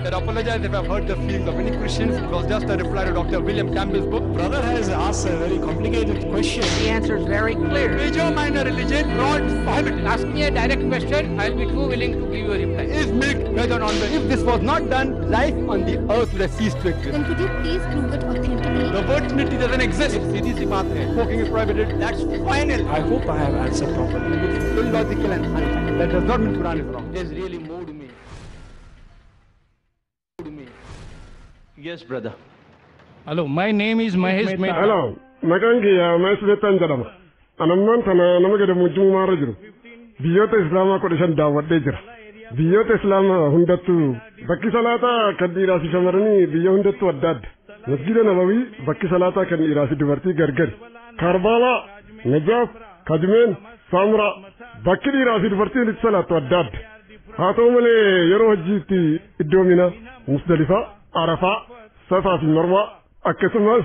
That apologize if I've hurt the feelings of any Christians. It was just a reply to Dr. William Campbell's book. Brother has asked a very complicated question. The answer is very clear. Major minor religion, not prohibited. Ask me a direct question, I'll be too willing to give you a reply. Is milk veg or non-veg? If this was not done, life on the earth would have ceased to exist. Then could you please prove it authentically? The word Trinity doesn't exist. सीधी सी बात है. Smoking is prohibited. That's final. I hope I have answered properly. It's illogical and unfair. That does not mean Quran is wrong. It has really moved me. Yes, brother. Hello, my name is Mahesh Mehta. Hello, maqaan kiyya Mahesh Mehtaan jedhama. Anammaan tana nama gadamojjummaa irra jiru. Biyyoota Islaamaa 15 daawwadhee jira. Biyyoota Islaamaa hundattuu bakki salaataa kan dhiiraa fi shamarranii biyya hundattuu adda adda. Masjida Nabawii bakki salaataa kan dhiiraa fi dubartii gargari. Karbaalaa, Najaaf, Kadimeen, Saamraa bakki dhiiraa fi dubartiin itti salaattu adda adda. Haa ta'u malee yeroo hojiitti iddoo Minaa, Musdalifaa, Arafaa, Safaa fi Marwaa akkasumas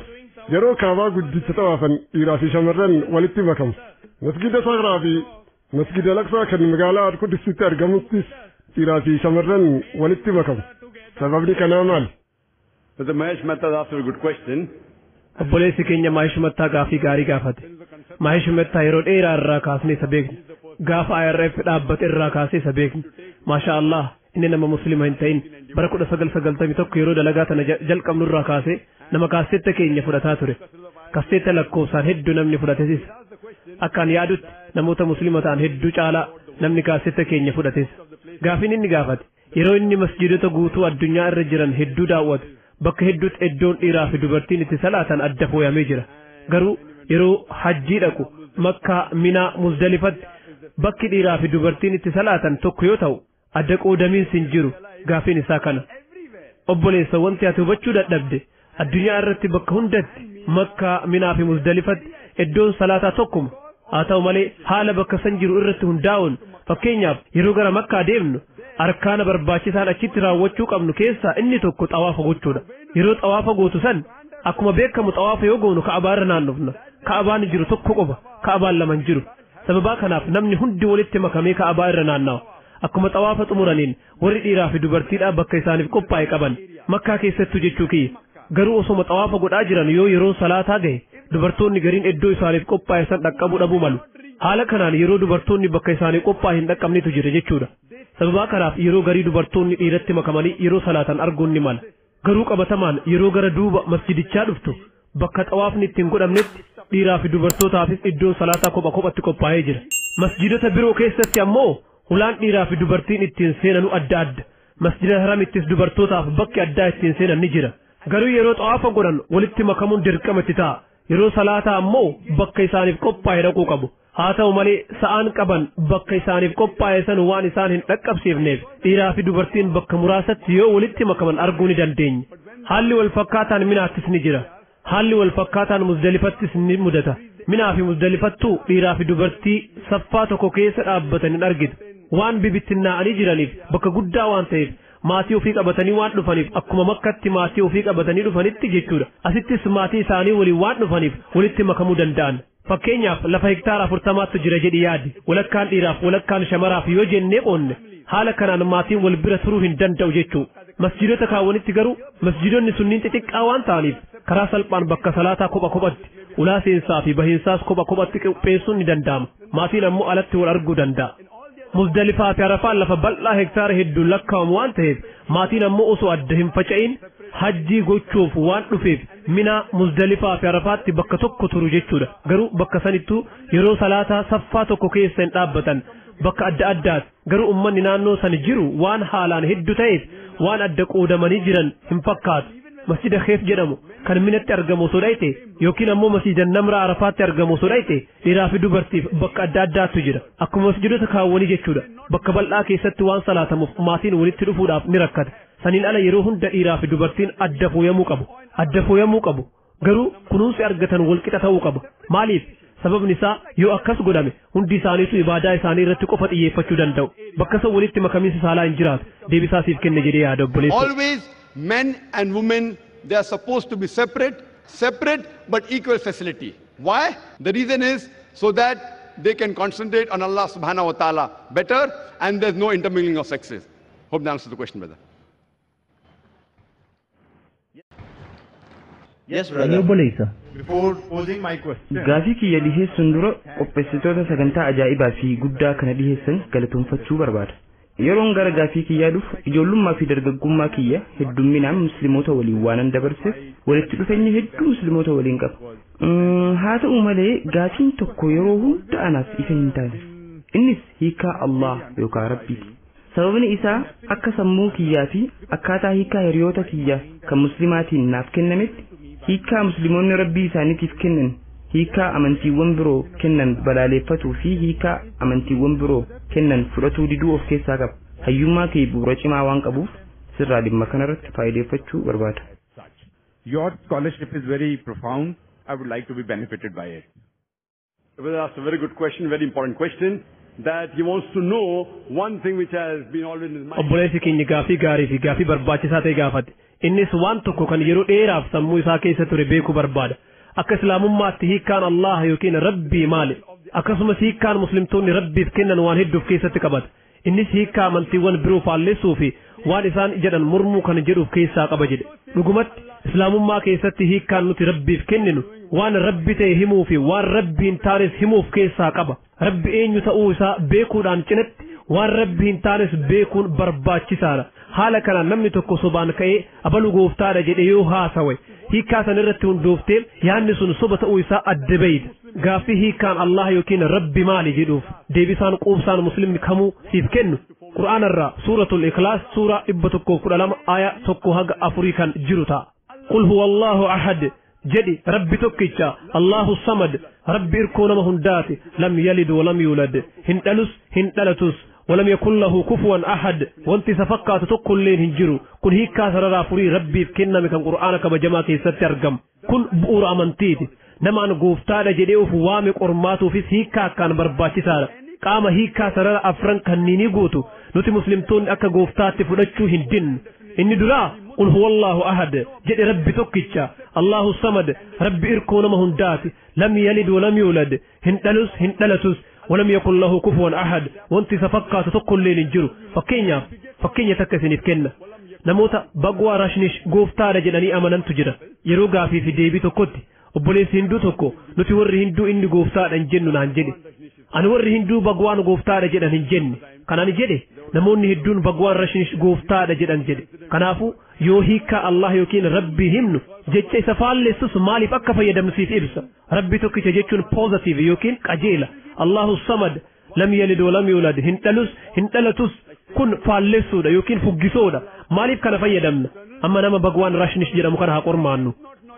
yeroo kaabaa guddicha xawaafan dhiiraa fi shamarran walitti makamu. Masgida Sagraa fi Masgida Laksaa kan magaalaa Qudsitti argamuttis dhiiraa fi shamarran walitti makamu. Sababni kanaa maali? Mr. Mahesh Mehta asked a good question. Obboleessi keenya Mahesh Mehtaa gaafii gaarii gaafate. Mahesh Mehtaa yeroo dheeraa irraa kaasnee isa beekna. Gaafa IRF dhaabbate irraa kaasee isa beekna. Maasha Allah, inni nama Muslima hin ta'in bara 1991 yeroo dalagaa tana jalqabnu irraa kaasee nama kaaseetta keenya fudhataa ture. Kaseetta lakkoofsaan hedduu namni fudhatesis. Akkaan yaadutti namoota Muslima ta'an hedduu caalaa namni kaasetta keenya fudhates. Gaafiin inni gaafate yeroo inni masjidota guutuu addunyaa irra jiran hedduu daawwatu bakka hedduutti iddoon dhiiraa fi dubartiin itti salaatan adda fooyamee jira. Garuu yeroo hajjii dhaqu Makkaa, Minaa, Muzdalifatti bakki dhiiraa fi dubartiin itti salaatan tokko yoo ta'u adda qoodamiinsi hin jiru. Gaafiin isaa kana. Obboleessa, wanti ati hubachuu dadhabde addunyaa irratti bakka hundatti Makkaa, Minaa fi Muzdalifatti iddoon salaataa tokkuma. Haa ta'u malee haala bakka san jiru irratti hundaa'uun fakkeenyaaf yeroo gara Makkaa deemnu arkaana barbaachisaan achitti raawwachuu qabnu keessaa inni tokko xawaafa gochuudha. Yeroo xawaafa gootu san akkuma beekamu xawaafa yoo goonu Ka'abaa irra naannofna. Ka'abaan jiru tokko qofa, Ka'abaan lama hin jiru. Sababaa kanaaf namni hundi walitti makamee Ka'abaa irra naannawa. Akkuma xawaafa xumuraniin warri dhiiraa fi dubartiidhaa bakka isaaniif qophaa'e qaban Makkaa keessattuu jechuu kiyya. Garuu osoma xawaafa godhaa jiran yoo yeroon salaataa gahe dubartoonni gariin iddoo isaaniif qophaa'e san dhaqqabuu dhabuu malu. Haala kanaan yeroo dubartoonni bakka isaaniif qophaa'e hin dhaqqabnetu jira jechuudha. Sababaa kanaaf yeroo garii dubartoonni dhiiratti makamanii yeroo salaatan arguun ni mala. Garuu qabatamaan yeroo gara duuba masjidichaa dhuftu bakka xawaafni ittiin godhamnetti dhiiraa fi dubartootaafis iddoon salaataa kopha kophatti qophaa'ee jira. Masjidota biroo keessatti ammoo hulaan dhiiraa fi dubartiin ittiin seenanu adda adda. Masjida Haramittis dubartootaaf bakki addaa ittiin seenan ni jira. Garuu yeroo xawaafa godhan walitti makamuun dirqama itti ta'a. Yeroo salaataa ammoo bakka isaaniif qophaa'e dhaquu qabu. Haa ta'u malee sa'aan qaban bakka isaaniif qophaa'e san waan isaan hin dhaqqabsiifneef dhiiraa fi dubartiin bakka muraasatti yoo walitti makaman arguu ni dandeenya. Haalli wal fakkaataan Minaattis ni jira. Haalli wal fakkaataan Muzdalifattis ni mudata. Minaa fi Muzdalifattuu dhiiraa fi dubartii saffaa tokko keessa dhaabbatan hin argitu. Waan bibittinnaa'anii jiraniif bakka guddaa waan ta'eef maatii ofii qabatanii waan dhufaniif akkuma Makkatti maatii ofii qabatanii dhufanitti jechuudha. Asittis maatii isaanii waliin waan dhufaniif walitti makamuu danda'an. Fakkeenyaaf lafa hektaara 40tu jira jedhi yaadi. Walakkaan dhiiraaf walakkaan shamaraaf yoo jennee qoonne haala kanaan maatiin wal bira turuu hin danda'u jechuu. Masjidota kaawwanitti garuu masjidonni sunniin xixiqqaa waan ta'aniif karaa salphaan bakka salaataa kopha kophatti ulaa seensaa fi bahiinsaas kopha kophatti qopheessuun ni danda'ama. Maatiin ammoo alatti wal arguu danda'a. Muzdalifaa fi Arafaan lafa bal'aa hektaara hedduun lakkaa'amu waan ta'eef maatiin ammoo osoo adda hin faca'in hajjii gochuuf waan dhufeef Minaa, Muzdalifaa fi Arafaatti bakka tokko turu jechuudha. Garuu bakka sanittuu yeroo salaataa saffaa tokko keessa hin dhaabbatan bakka adda addaati. Garuu uummanni naannoo sana jiru waan haalaan hedduu ta'eef waan adda qoodamanii jiran hin fakkaatu. Masjida Kheef jedhamu kan Minatti argamu osoo dhayite yookiin ammoo masjida Namraa Arafaatti argamu osoo dhayite dhiiraa fi dubartiif bakka adda addaatu jira. Akkuma masjidota kaawwanii jechuudha. Bakka bal'aa keessatti waan salaatamuuf maatiin walitti dhufuudhaaf ni rakkata. Saniin ala yeroo hunda dhiiraa fi dubartiin adda fooyamuu qabu. Adda fooyamuu qabu. Garuu kunuunsi argatan walqixa ta'uu qaba. Maaliif? Sababni isaa yoo akkas godhame hundi isaaniitu ibaadaa isaanii irratti qofa xiyyeeffachuu danda'u. Bakka san walitti makamiinsi saalaa hin jiraatu. Deebisaa siif kenne jedhee yaada obboleessa. Always men and women, they are supposed to be separate, separate but equal facility. Why? The reason is so that they can concentrate on Allah subhanahu wa ta'ala better and there's no intermingling of sexes. Hope that answers the question, brother. Yes, Ani brother. obboleessa. Before posing my question, Gaafii kiyya dhiheessuun dura qopheessitoota sagantaa ajaa'ibaa fi guddaa kana dhiheessan galatoonfachuu barbaada. Yeroon gara gaafii kiyyaa dhufu ijoollummaa fi dargaggummaa kiyya heddumminaan musliimoota waliin waanan dabarseef walitti dhufeenya hedduu musliimoota waliin qaba. Haa ta'u malee gaafiin tokko yeroo hunda anaaf ifa hin taane. Innis hiikaa Allah yookaan Rabbiiti. Sababni isaa akka sammuu kiyyaa fi akkaataa hiikaa hiriyoota kiyya kan muslimaatiin naaf kennametti hiikaa musliimoonni rabbii isaaniitiif kennan hiikaa amantiiwwan biroo kennan balaaleeffatuu fi hiikaa amantiiwwan biroo kennan fudhatuu diduu of keessaa qaba. Hayyummaa kee bu'uura cimaa waan qabuuf sirraa dhimma kanarratti faayideeffachuu barbaada. Your scholarship is very profound. I would like to be benefited by it. Brother asked a very good question, very important question, that he wants to know one thing which has been always in his mind. Obboleessi keenya gaafii gaarii fi gaafii barbaachisaa ta'e gaafate. Innis waan tokko kan yeroo dheeraaf sammuu isaa keessa ture beekuu barbaada. Akka islaamummaatti hiikkaan Allah yookiin Rabbii maali? Akkasumas hiikkaan muslimtoonni Rabbiif kennan waan hedduu of keessatti qabata. Innis hiikkaa amantiiwwan biroo faallessuu fi waan isaan jedhan mormuu kan jedhu of keessaa qaba jedhe. Dhugumatti islaamummaa keessatti hiikkaan nuti Rabbiif kenninu waan Rabbi ta'e himuu fi waan Rabbi hin taanes himuu of keessaa qaba. Rabbi eenyu ta'uu isaa beekuudhaan cinatti waan Rabbi hin taanes beekuun barbaachisaadha. Haala kanaan namni tokko sobaan ka'ee abalu gooftaadha jedhe yoo haasawe hiikkaa san irratti hundooftee yaadni sun soba ta'uu isaa adda bayda. Gaaffii hiikkaan Allah yookiin Rabbi maali jedhuuf deebisaan quubsaan muslimni kamuu siif kennu Qur'aana irraa suuratul Ikhlaas suuraa 112 aya 1 haga 4 kan jiru ta'a. Qul huwa Allahu ahad jedhi Rabbi tokkicha Allahu samad Rabbi irkoo nama hundaati lam yalid walam yulad hin dhalus hin dhalatus ولم يكن له كفوا أحد وانت سفقات تقول لين هنجرو كن هيكا سررا فري ربي في كنا مكان قرآن كما جماعة سترقم كن بؤور أمنتيتي نما أن قوفتانا جديو في وامي قرماتو في هيكا كان برباتي سارة قام هيكا سررا أفران كنيني قوتو نتي مسلمتون أكا قوفتاتي فلتشو هندن إني درا قل هو الله أحد جد ربي توكيتشا الله الصمد ربي إركو نما هنداتي لم يلد ولم يولد هندلس هندلتس ولم يكن له كفوا أحد وانت سفقا تتقل لين جرو فكينيا فكينيا تكسني فكنا namoota Bagwaa Rashnish gooftaadha jedhanii amanantu jira. Yeroo gaafii fi deebii tokkotti obboleessi hinduu tokko nuti warri hinduu inni gooftaadha hin jennu naan jedhe. Ani warri hinduu Bagwaan gooftaadha jedhan hin jenne. Kan ani jedhe namoonni hedduun Bagwaan Rashnish gooftaadha jedhan jedhe. Kanaafuu yoo hiikkaa Allah yookiin Rabbi himnu jecha isa faallessus maaliif akka fayyadamnu siif ibsa. Rabbi tokkicha jechuun positive yookiin qajeela. Allahu samad lam yalid wa lam yulad hin dhalus hin dhalatus kun faallessuudha yookiin fuggisoodha. Maaliif kana fayyadamna? Amma nama Bagwaan Rashnish jedhamu kana haa qormaannu.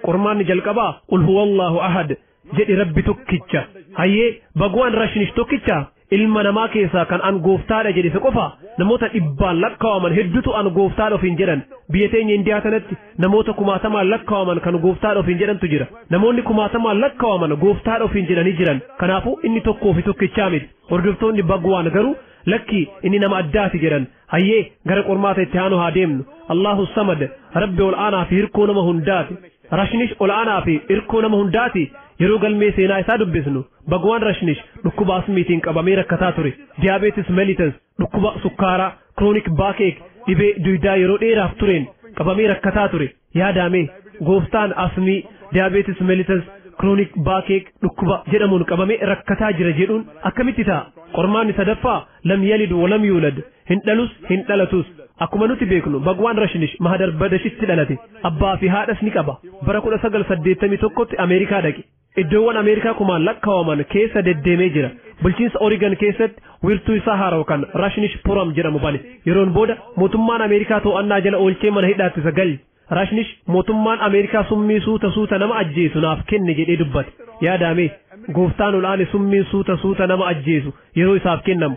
Qormaanni jalqabaa qul huwallahu ahad jedhi Rabbi tokkicha. Hayyee Bagwaan Rashnish tokkicha ilma namaa keessaa kan an gooftaadha jedhe isa qofa namoota dhibbaan lakkaawaman hedduutu an gooftaadha ofiin jedhan. Biyya teenya Indiyaa kanatti namoota kumaatamaan lakkaawaman kan gooftaadha ofiin jedhantu jira. Namoonni kumaatamaan lakkaawaman gooftaadha ofiin jedhanii jiran. Kanaafuu inni tokkoo fi tokkichaa miti. Hordoftoonni Bagwaan garuu lakki inni nama addaati jedhan. Hayyee gara qormaata itti aanu haa deemnu. Allahu samad Rabbi ol aanaa fi hirkoo nama hundaati. Rashnish ol aanaa fi hirkoo nama hundaati. Yeroo galmee seenaa isaa dubbisnu Bagwaan Rashnish dhukkuba asmiitiin qabamee rakkataa ture. Diabetes mellitus, dhukkuba sukkaaraa, chronic backache, dhibee duydaa yeroo dheeraaf tureen qabamee rakkataa ture. Yaadame gooftaan asmii, diabetes mellitus, chronic backache dhukkuba jedhamuun qabamee rakkataa jira jedhuun akkamitti ta'a? Qormaanni sadaffaa lam yalid wa lam yulad hin dhalus hin dhalatus. Akkuma nuti beeknu Bagwaan Rashnish Mahadar Badashitti dhalate. Abbaa fi haadhas ni qaba. Bara 1981tti Ameerikaa dhaqe. Iddoowwan Ameerikaa kumaan lakkaawaman keessa deddeemee jira. Bulchiinsa Oregon keessatti wiirtuu isaa haarawa kan Rashnish Puram jedhamu bane. Yeroon booda mootummaan Ameerikaa to'annaa jala oolchee mana hidhaatti isa galche. Rashnish mootummaan Ameerikaa summii suuta suuta nama ajjeesu naaf kenne jedhee dubbate. Yaadame gooftaan ol'aane summii suuta suuta nama ajjeesu yeroo isaaf kennamu.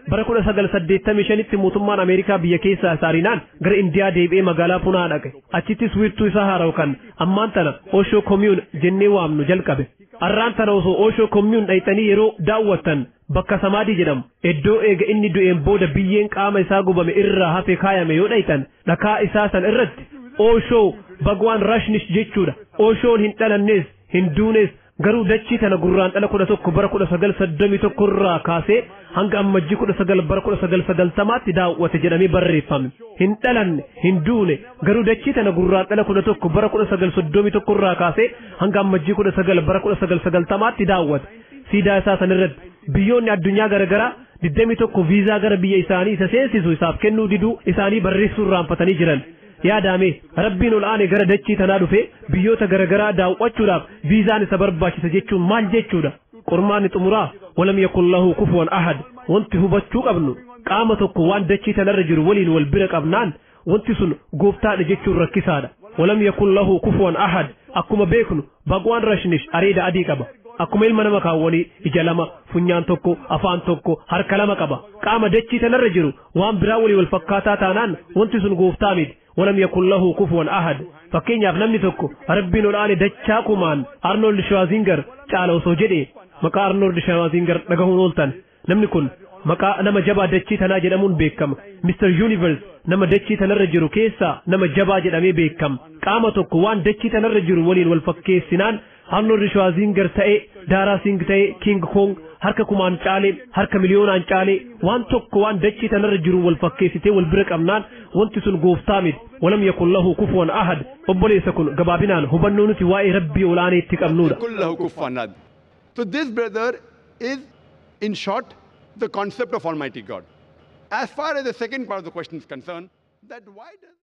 Bara 1985tti mootummaan Ameerikaa biyya keessaa saarinaan gara Indiyaa deebi'ee magaalaa Punaa dhaqe. Achittis wiirtuu isaa haarawa kan ammaan tana Osho Commune jennee waamnu jalqabe. Arraan tana osoo Osho Commune dhayxanii yeroo daawwattan bakka Samaadii jedhamu iddoo eega inni du'een booda biyyeen qaama isaa gubame irraa hafe kaayame yoo dhayxan dhakaa isaa san irratti Osho Bagwaan Rashnish jechuudha. Oshoon hin dhalannees hin duunees Garuu dachii tana gurraandhala 11 bara 1931 irraa kaasee hanga ammajjii 19 bara 1990tti daawwate jedhamee barreeffame. Hin dhalanne, hin duune, garuu dachii tana gurraandhala 11 bara 1931 irraa kaasee hanga ammajjii 19 bara 1990tti daawwate. Siidaa isaa sanirratti biyyoonni addunyaa garaagaraa 21 viizaa gara biyya isaanii isa seensisu isaaf kennuu diduu isaanii barreessuu irraanfatanii jiran. Yaadame Rabbiin ol aane gara dachii tanaa dhufe biyyoota garaagaraa daawwachuudhaaf viizaan isa barbaachisa jechuun maal jechuudha? Qormaanni xumuraa walam yakun lahu kufuwan ahad. Wanti hubachuu qabnu qaama tokko waan dachii tanarra jiru waliin wal bira qabnaan wanti sun gooftaadha jechuun rakkisaadha. Walam yakun lahu kufuwan ahad. Akkuma beeknu Bhagwaan Rashnish areeda adii qaba. Akkuma ilma nama kaawwanii ija lama, funyaan tokko, afaan tokko, harka lama qaba. Qaama dachii tanarra jiru waan biraa walii wal fakkaataa taanaan wanti sun gooftaa miti. Walam yakun lahu kufuwan ahad. Fakkeenyaaf namni tokko Rabbiin ol aane dachaa kumaan Arnold Schwarzenegger caala osoo jedhee maqaa Arnold Schwarzenegger dhagahuun ooltan. Namni kun maqaa nama jabaa dachii tanaa jedhamuun beekama. Mr. Universe nama dachii tanarra jiru keessaa nama jabaa jedhamee beekama. Qaama tokko waan dachii tanarra jiru waliin wal fakkeessinaan Arnold Schwarzenegger ta'ee, Dara Singh ta'ee, King Kong harka kumaan caalee, harka miliyoonaan caalee waan tokko waan dachii tanarra jiru wal fakkeessitee wal bira qabnaan wanti sun gooftaa miti. Walam yakun lahu kufuwan ahad. Obboleessa kun gabaabinaan hubannoo nuti waa'ee Rabbii olaanee itti qabnudha. Lahu kufuwan ahad. So this, brother, is in short the concept of Almighty God. As far as the second part of the question is concerned, that why does